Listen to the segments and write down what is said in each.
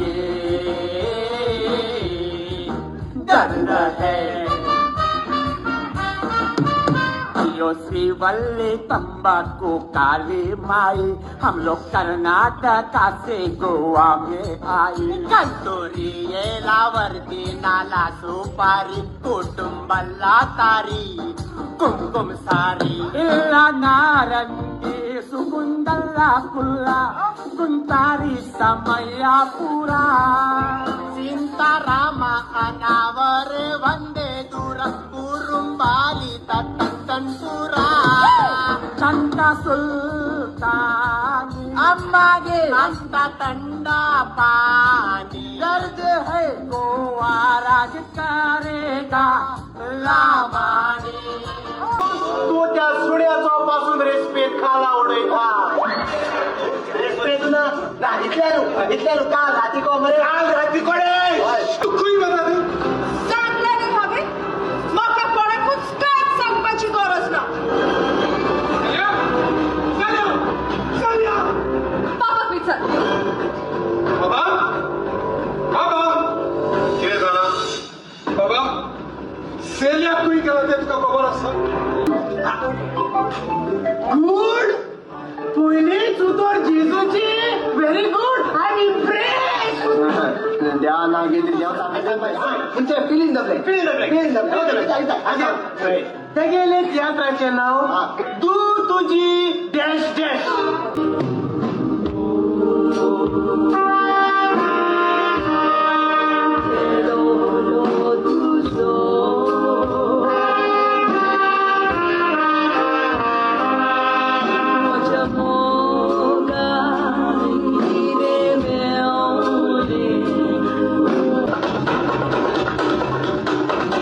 K दर्द है। यो श्रीवल्ली तंबाकू काली माई, हम लोग कर्नाटका से गोवा में आई। कंतोरी ये लावर्दी नाला सुपारी, कुटुंबला तारी कुमकुम सारी। इल्ला नारंगी सुगुंदल्ला कुल्ला, कुंतारी समया पुरा। सीतारामा अनावर वंदे दूर, कुरुंबाली तंतुरा। चंदा सुल्तानी अम्मागे अंत तंडा पानी। दर्द है गोवा राज करेगा लावानी। तू त्या सुड्याचो पासून रेस्पेद खाला उडयता. रेस्पेद ना ना इतल्या न्हू, इतल्या न्हू. काल राती को मरे, काल राती कोडे तू खंय वता रे? सांगलें न्ही हांवें, म्हाका कोणाकूच कांयच सांगपाची गरज ना. चलया, चलया. बाबाक विचार. बाबा, बाबा, कितें जालां बाबा? सेल्या खंय गेला तें तुका खबर आसा? गुड, पयलींच उतर जेजूची. Very good, I am impress. देवा नाव घेतली, देव तुमचे fill in the blank. Fill in the blank. Fill in the blank. तेगेले तियात्राचें नांव तू तुजी डॅश डॅश.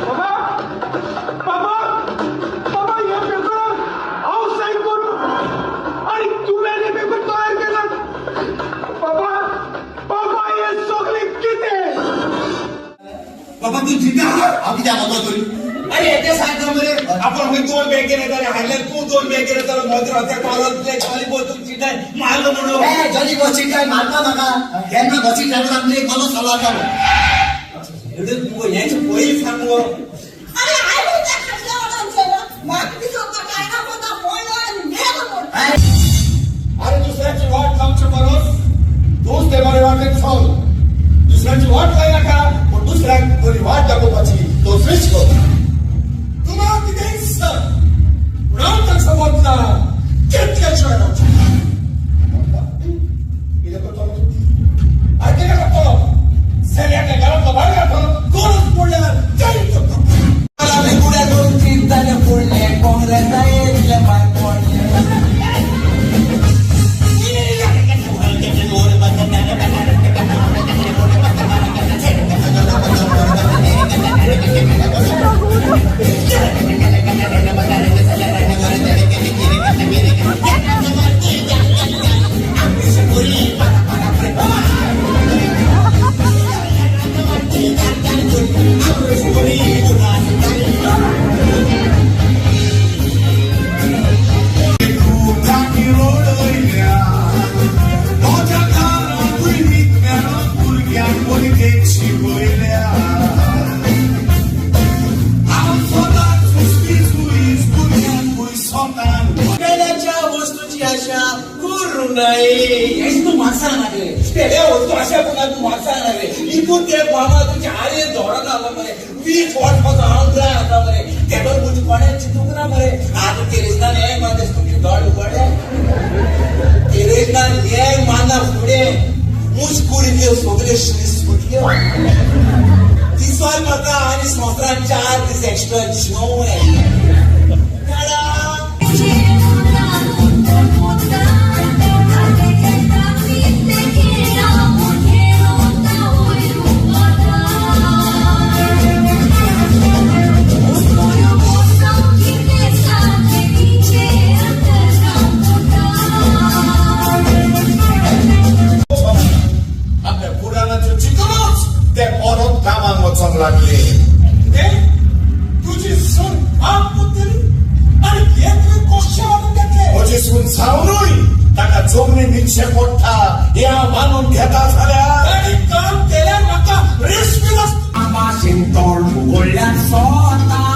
बाबा, बाबा, बाबा, ह्या पेपरार हांव सायन करूं आनी तुवें हे पेपर तयार केला? बाबा, बाबा, हें सगळें कितें? बाबा, तू जिता. हांव कित्याक वतो तरी? अरे, ते सांगता मरे, आपण खंय दोन बँकेन येताले हाडले, तूं दोन बँकेन येतालो, मोदर हत्या कॉलांतले जॉली बॉय तूं चिटाय मारलो म्हणून. ए, जॉली बॉय चिटाय मारता म्हाका केन्ना? बसी ड्रायव्हर आपले कोलो चालू आता. मुगो हेच पयलीं सांग मुगो. अरे, आयलो त्या खाटल्या वडांचेर म्हाका दिसता काय ना कोता मोडलो आनी मेलो म्हूण. अरे, दुसऱ्याची वाट लावचे परस तूच ते बरे वाटेन चल. दुसऱ्याची वाट लाय नाका, पूण दुसऱ्याक बरी वाट दाखोवपाची तो स्विच कर. तुम्हाला कितेंय सर, पूण हांव तांकां वतना कितले शिवाय रावचें कितें करतलो तूं? आनी कितें करतलो? सेल्याक घरांतलो भायर घालतलो? गरज पडल्यार तरी करतलो. गुड्या दोन तीन जाले पडले, काँग्रेसा येतले माय पडले. शिकयल्या हांव स्वताक भुरग्यांकूय स्वतान पेल्याच्या वस्तूची आशा करू नये, हेच तूं म्हाका सांगले. पेल्या वस्तू आशा करूं तूं म्हाका सांगले. इतून ते बाबा तुमच्या आरे धोरण आलो मरे. 20 वर्स पासून हांव ड्राय आसा मरे. तेदोन म्हजी कोणें चिंतूंक ना मरे. आतां तेरेजनान हे मारता, तुमचे दोळे उगडले. तेरेजनान हे मारना फुडें मुस्कुरीतल्यो सगल्यो श्री सुटल्यो. दिसोय म्हाका आनी संवसारान 4 दीस एक्स्ट्रा जेवण येयलें. आपल्या पुराणाच्यो चिंतूनच ते परत कामाक वचोंक लागले. ते तुजी सून काम कोत्तली आनी हे तुवें कशें वाडून घेतले? म्हजी सून जावनूय ताका जमनी दिवचें पडटा हें हांव मानून घेता जाल्यार ताणी काम केल्यार म्हाका रेस्पेद आसता. माशेन तोंड उगडल्यार सोता.